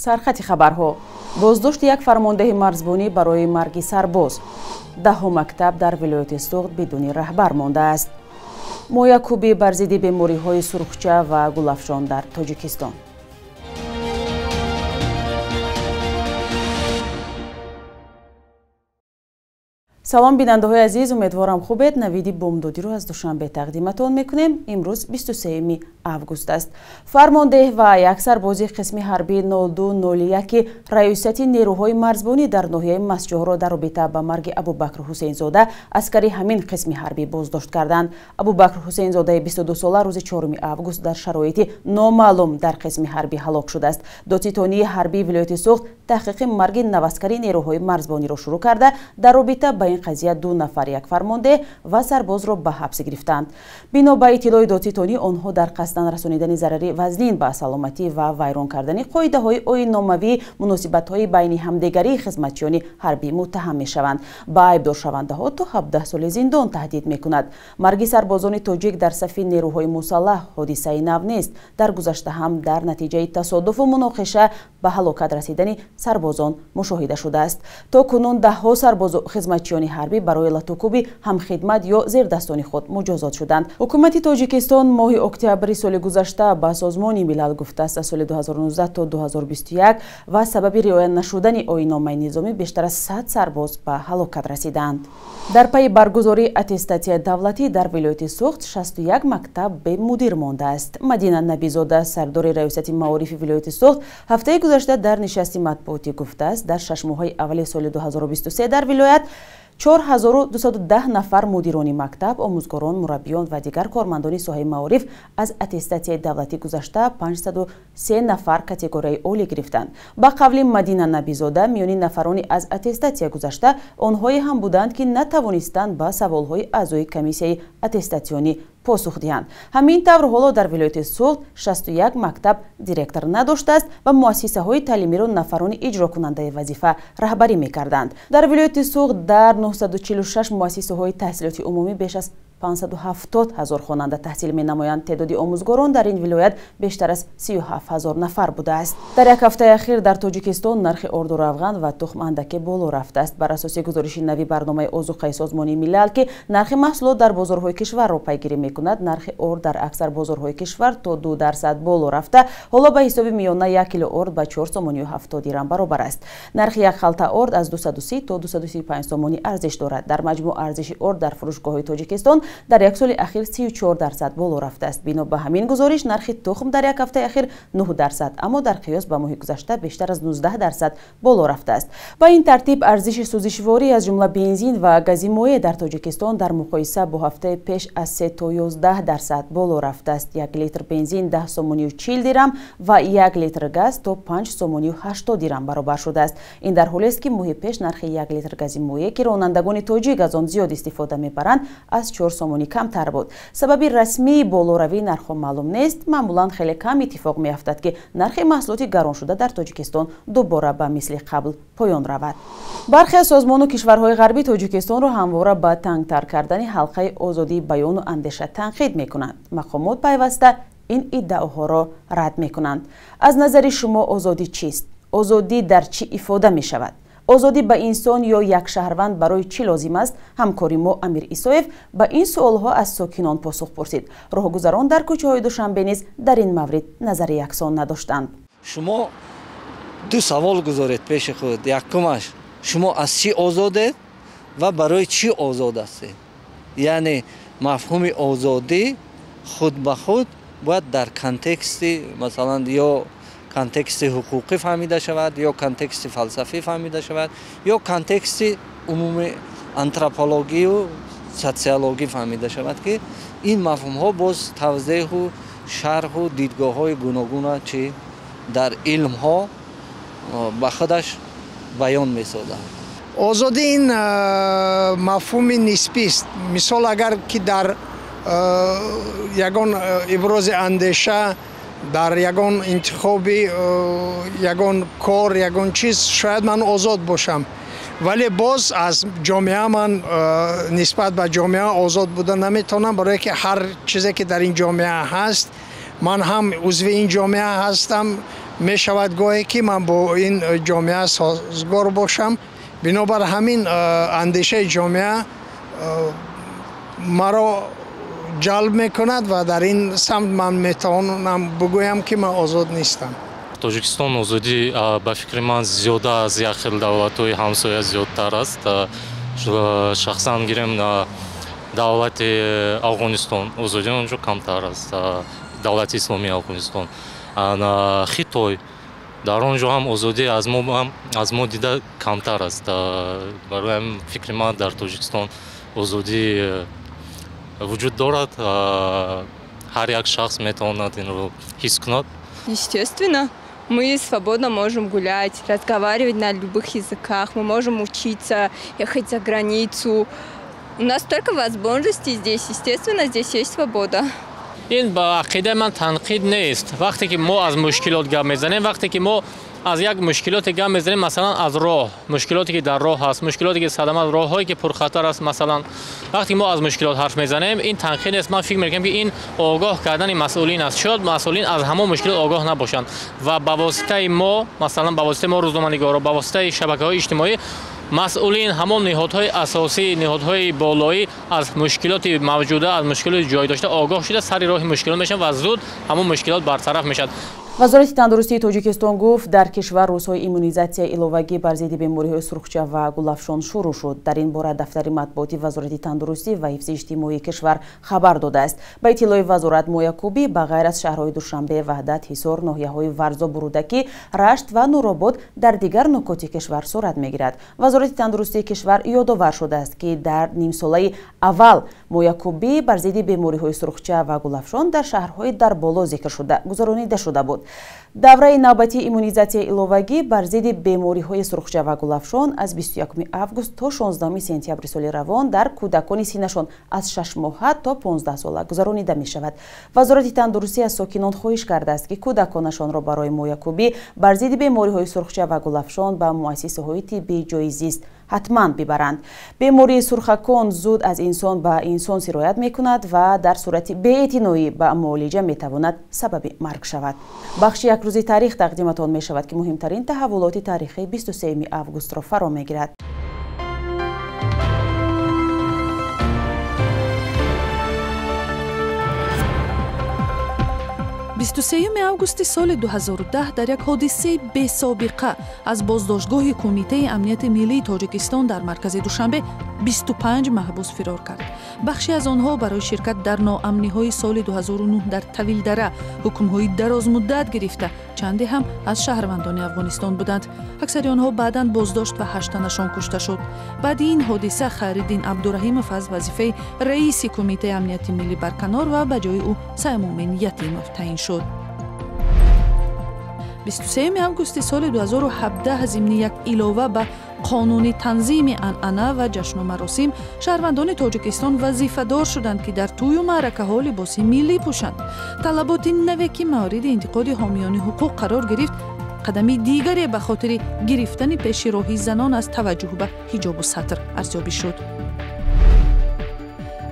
Сархати хабарҳо. Боздошти як фармондеҳи марзбонӣ барои марги сарбоз. Даҳҳо мактаб дар вилояти Суғд бидуни раҳбар мондааст. Моякӯбӣ бар зидди бемориҳои сурхча ва гулафшон дар Тоҷикистон. Салом бинандаҳои азиз, умедворам хубед. Навиди бомдодиро аз Душанбе тақдиматон мекунем. Имрӯз 23 август аст. Фармондеҳ ва як сарбози қисми ҳарбии 0201 раёсати нерӯҳои марзбонӣ дар ноҳияи Мастчоҳро дар робита ба марги Абубакр Ҳусейнзода, аскари ҳамин қисми ҳарбӣ, боздошт карданд. Абубакр Ҳусейнзодаи 22сола рӯзи 4 август дар шароити номаълум дар қисми ҳарбӣ ҳалок шудааст. Додситонии ҳарбии вилояти Суғд таҳқиқи марги наваскари нерӯҳои марзбониро шурӯъ карда, дар робита ба ин қазия ду нафар, як фармондеҳ ва сарбозро ба ҳабс гирифтанд. Бино ба иттилои додситонӣ, онҳо дар қасдан расонидани зарари вазнин ба саломатӣ ва вайрон кардани қоидаҳои оинномавии муносибатҳои байни ҳамдигарии хизматчиёни ҳарбӣ муттаҳам мешаванд. Ба айбдоршавандаҳо то 17 соли зиндон таҳдид мекунад. Марги сарбозони тоҷик дар сафи нерӯҳои мусаллаҳ ҳодисаи нав нест. Дар гузашта ҳам дар натиҷаи тасодуфу муноқиша ба ҳалокат расидани сарбозон мушоҳида шудааст. То кунун даҳҳо сарбозу хизматчиёни ҳарбӣ барои латукӯби ҳамхидмат ё зердастони худ муҷозот шуданд. Ҳукумати Тоҷикистон моҳи октябри соли гузашта ба Созмони Милал гуфтааст, аз соли 2019 то 2021 ва сабаби риоя нашудани оинномаи низомӣ бештар аз 100 сарбоз ба ҳалокат расиданд. Дар пайи баргузории аттестатсияи давлатӣ дар вилояти Суғд 61 мактаб бемудир мондааст. Мадина Набизода, сардори раёсати маорифи вилояти Суғд, ҳафтаи гузашта дар нишасти матбуотӣ гуфтааст, дар 6 моҳаи аввали соли 2023 дар вилоят 4210 нафар мудирони мактаб, омӯзгорон, мураббиён ва дигар кормандони соҳаи маориф аз аттестатсияи давлатӣ гузашта, 503 нафар категорияи олӣ гирифтанд. Ба қавли Мадина Набизода, миёни нафарони аз аттестатсия гузашта онҳое ҳам буданд, ки натавонистанд ба саволҳои аъзои комиссияи аттестатсионӣ посух диҳанд. Ҳамин тавр, ҳоло дар вилояти Суғд 61 мактаб директор надоштааст ва муассисаҳои таълимиро нафарони иҷрокунандаи вазифа раҳбарӣ мекарданд. Дар вилояти Суғд дар 946 муассисаҳои таҳсилоти умумӣ беш аз 570 ҳазор хонанда таҳсил менамоянд. Теъдоди омӯзгорон дар ин вилоят бештар аз 37 ҳазор нафар будааст. Дар як ҳафтаи ахир дар Тоҷикистон нархи орду равған ва тухм андаке боло рафтааст. Бар асоси гузориши нави барномаи озуқаи Созмони Милал, ки нархи маҳсулот дар бозорҳои кишварро пайгирӣ мекунад, нархи орд дар аксар бозорҳои кишвар то 2% боло рафта, ҳоло ба ҳисоби миёна 1 кило орд ба 4 сомонию 70 дирам баробар аст. Нархи як халта орд аз 230 то 235 сомонӣ арзиш дорад. Дар маҷмӯъ арзиши орд дар фурӯшгоҳҳои Тоҷикистон дар як соли ахир 34% боло рафтааст. Бино ба ҳамин гузориш, нархи тухм дар як ҳафтаи ахир 9%, аммо дар қиёс ба моҳи гузашта бештар аз 19% боло рафтааст. Ба ин тартиб, арзиши сӯзишворӣ, аз ҷумла бензин ва гази моеъ, дар Тоҷикистон дар муқоиса бо ҳафтаи пеш аз 3 то 11% боло рафтааст. 1 литр бензин 10 сомонию 40 дирам ва 1 литр газ то 5 сомонию 80 дирам баробар шудааст. Ин дар ҳолест, ки моҳи пеш нархи 1 литр гази моеъ, ки ронандагони тоҷик аз он зиёд истифода мебаранд, аз 4 сомонӣ камтар буд. Сабаби расмии болоравии нархҳо маълум нест. Маъмулан хеле кам иттифоқ меафтад, ки нархи маҳсулоти гароншуда дар Тоҷикистон дубора ба мисли қабл поён равад. Бархе аз созмону кишварҳои ғарбӣ Тоҷикистонро ҳамвора ба тангтар кардани ҳалқаи озодии баёну андеша танқид мекунанд. Мақомот пайваста ин иддаоҳоро рад мекунанд. Аз назари шумо озодӣ чист? Озодӣ дар чӣ ифода мешавад? Озодӣ ба инсон ё як шаҳрванд барои чӣ лозим аст? Ҳамкори мо Амир Исоев ба ин суолҳо аз сокинон посух пурсид. Роҳгузарон дар кӯчаҳои Душанбе низ дар ин маврид назари яксон надоштанд. Шумо ду савол гузоред пеши худ. Якумаш, шумо аз чӣ озодед ва барои чӣ озод ҳастед? Яъне мафҳуми озодӣ худ ба худ бояд дар контексти, масалан, ё контексти ҳуқуқӣ фаҳмида шавад, ё контексти фалсафӣ фаҳмида шавад, ё контексти умуми антропологию социологӣ фаҳмида шавад, ки ин мафҳумҳо боз тавзеҳу шарҳу дидгоҳҳои гуногуна чи дар илмҳо ба худаш баён месозад. Озодӣ ин мафҳуми нисбист. Мисол, агар ки дар ягон ибрози андеша, дар ягон интихоби ягон кор, ягон чиз шояд ман озод бошам, вале боз аз ҷомеа ман нисбат ба ҷомеа озод буда наметавонам, барое ки ҳар чизе ки дар ин ҷомеа ҳаст, ман ҳам узви ин ҷомеа ҳастам. Мешавад гоҳе ки ман бо ин ҷомеа созгор бошам. Бинобар ҳамин андешаи ҷомеа маро ҷалб мекунад ва дар ин самт ман метавонам бигӯям ки ман озод нестам. Тоҷикистон озодӣ ба фикри ман зиёда аз як хел давлатҳои ҳамсоя зиёдтар аст. Шахсан гирем давлати Афғонистон озодӣ онҷо камтар аст, давлати исломии Афғонистон. Хитой дар он ҷо ҳам озодӣ аз мо дида камтар аст. Барои ҳамин фикри ман дар Тоҷикистон озодӣ вуҷуд дорад, ҳар як шахс метавонад инро ҳис кунад. Естественно, мы свободно можем гулять, разговаривать на любых языках, мы можем учиться, ехать за границу. У нас столько возможностей здесь, естественно, здесь есть свобода. Ин ба ақидаи ман танқид нест. Вақте ки мо аз мушкилот гап мезанем, вақте ки мо аз як мушкилоте гап мезанем, масалан аз роҳ, мушкилоте ки дар роҳ ҳаст, мушкилоте ки садама, роҳҳое ки пурхатар аст, масалан вақте мо аз мушкилот ҳарф мезанем, ин танқид нест. Ман фикр мекунам ки ин огоҳ кардани масъулин аст. Шояд масъулин аз ҳамон мушкилот огоҳ набошанд ва ба воситаи мо, масалан ба воситаи мо рӯзноманигоро, ба воситаи шабакаҳои иҷтимоӣ масъулин, ҳамон ниҳодҳои асосӣ, ниҳодҳои болоӣ аз мушкилоти мавҷуда, аз мушкилоти ҷой дошта огоҳ шуда сари роҳи мушкилот мешаванд ва зуд ҳамон мушкилот бартараф мешавад. Вазорати тандурустии Тоҷикистон гуфт, дар кишвар рӯзҳои иммунизатсияи иловагӣ бар зидди бемориҳои сурхча ва гулафшон шурӯъ шуд. Дар ин бора дафтари матбуоти Вазорати тандурустӣ ва ҳифзи иҷтимоии кишвар хабар додааст. Ба иттилои вазорат, моякубӣ ба ғайр аз шаҳрҳои Душанбе, Ваҳдат, Ҳисор, ноҳияҳои Варзоб, Рӯдакӣ, Рашт ва Нуробод дар дигар нуқоти кишвар сурат мегирад. Вазорати тандурустии кишвар ёдовар шудааст, ки дар нимсолаи аввал моякубӣ бар зидди бемориҳои сурхча ва гулафшон дар шаҳрҳои дар боло зикршуда гузаронида шуда буд. Давраи навбатии иммунизатсияи иловагӣ бар зидди бемориҳои сурхча ва гулафшон аз 21 август то 16 сентябри соли равон дар кӯдакони синнашон аз 6 моҳа то 15 сола гузаронида мешавад. Вазорати тандурустӣ аз сокинон хоҳиш кардааст, ки кӯдаконашонро барои моякубӣ бар зидди бемориҳои сурхча ва гулафшон ба муассисаҳои тиббии ҷои зист ҳатман бибаранд. Бемории сурхакон зуд аз инсон ба инсон сироят мекунад ва дар сурати беэътиноӣ ба муолиҷа метавонад сабаби марг шавад. Бахши якрӯзи таърих тақдиматон мешавад, ки муҳимтарин таҳаввулоти таърихии 23 августро фаро мегирад. Бисту сеюми августи соли 2010 дар як ҳодисаи бесобиқа аз боздоштгоҳи Кумитаи амнияти миллии Тоҷикистон дар маркази Душанбе 25 маҳбус фирор кард. Бахше аз онҳо барои ширкат дар ноамниҳои соли 2009 дар Тавилдара ҳукмҳои дарозмуддат гирифта, чанде ҳам аз шаҳрвандони Афғонистон буданд. Аксари онҳо баъдан боздошт ва ҳаштанашон кушта шуд. Баъди ин ҳодиса Хайриддин Абдураҳимов аз вазифаи раиси Кумитаи амнияти миллӣ барканор ва ба ҷои ӯ Саймумин Ятимов таъин шуд. 23 августи соли 2017 зимни як илова ба қонуни танзими анъана ва ҷашну маросим шаҳрвандони Тоҷикистон вазифадор шуданд, ки дар тӯю маъракаҳо либоси миллӣ пӯшанд. Талаботи наве, ки мавриди интиқоди ҳомиёни ҳуқуқ қарор гирифт, қадами дигаре ба хотири гирифтани пеши роҳи занон аз таваҷҷӯҳ ба ҳиҷобу сатр арзёбӣ шуд.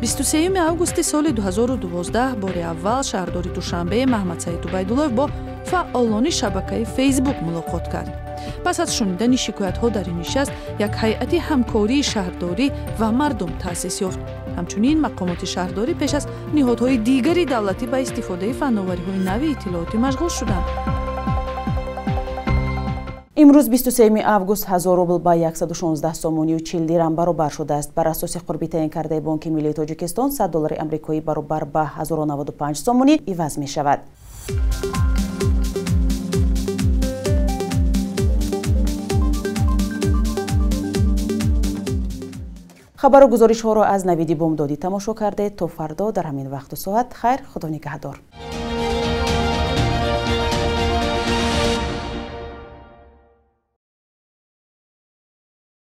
23 августи соли 2012 бори аввал шаҳрдори Душанбе Маҳмадсаид Убайдуллоев бо фаъолони шабакаи Фейсбук мулоқот кард. Пас аз шунидани шикоятҳо дар ин нишаст як ҳайати ҳамкории шаҳрдорӣ ва мардум таъсис ёфт. Ҳамчунин мақомоти шаҳрдорӣ пеш аз ниҳодҳои дигари давлатӣ ба истифодаи фанновариҳои нави иттилоотӣ машғул шуданд. Имрӯз 23 август 1000 рубл ба 116 сомонию 40 дирам баробар шудааст. Бар асоси қурби таъин кардаи Бонки миллии Тоҷикистон 100 доллари амрикоӣ баробар ба 1095 сомонӣ иваз мешавад. Хабару гузоришҳоро аз Навиди Бомдодӣ тамошо кардед. То фардо дар ҳамин вақту соат хайр, Худо нигаҳдор.